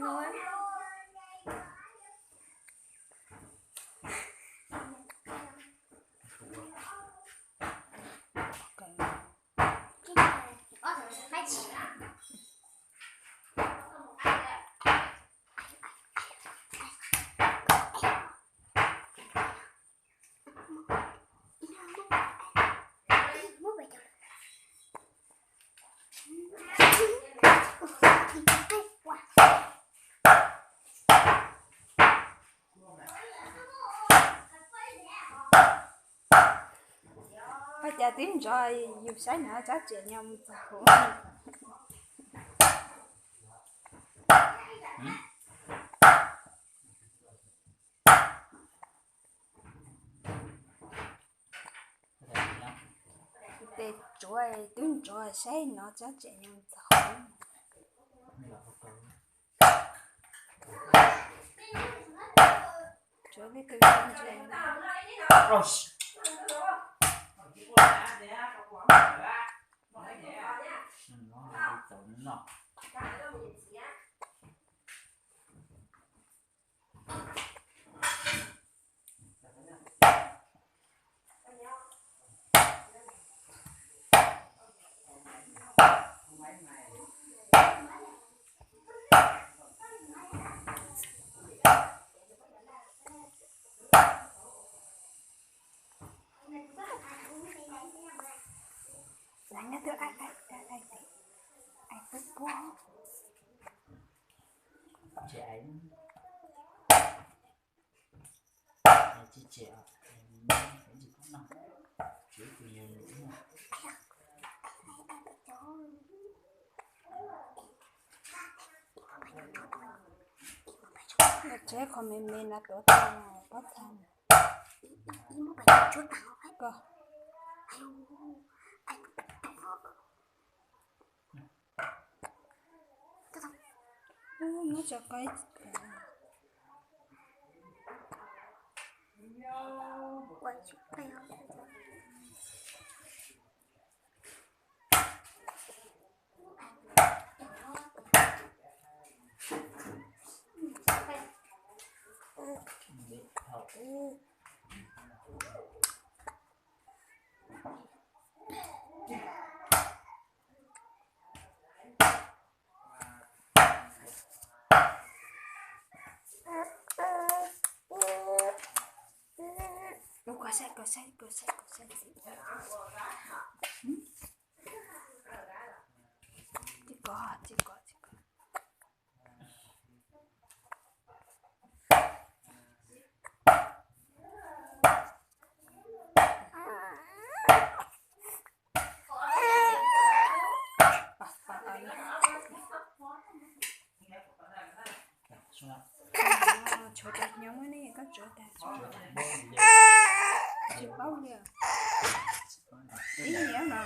Ua cas twb ntsoov yus saib no tsab tseem nyob mus txog kuv. Tes tsuav twb ntsoov saib no tsab tseem nyob mus txog kuv. Tsuav li tus ntse. Tsev qhov me me no tuav tau pob txha. Koj. Muab tso koj ib. Ua koj saib, koj saib, koj saib, koj saib. Tsis kov, tsis kov, tsis kov. Tshuav tas nyob muab ne, koj tshuav tas. Tsis paub li. Ib niam no.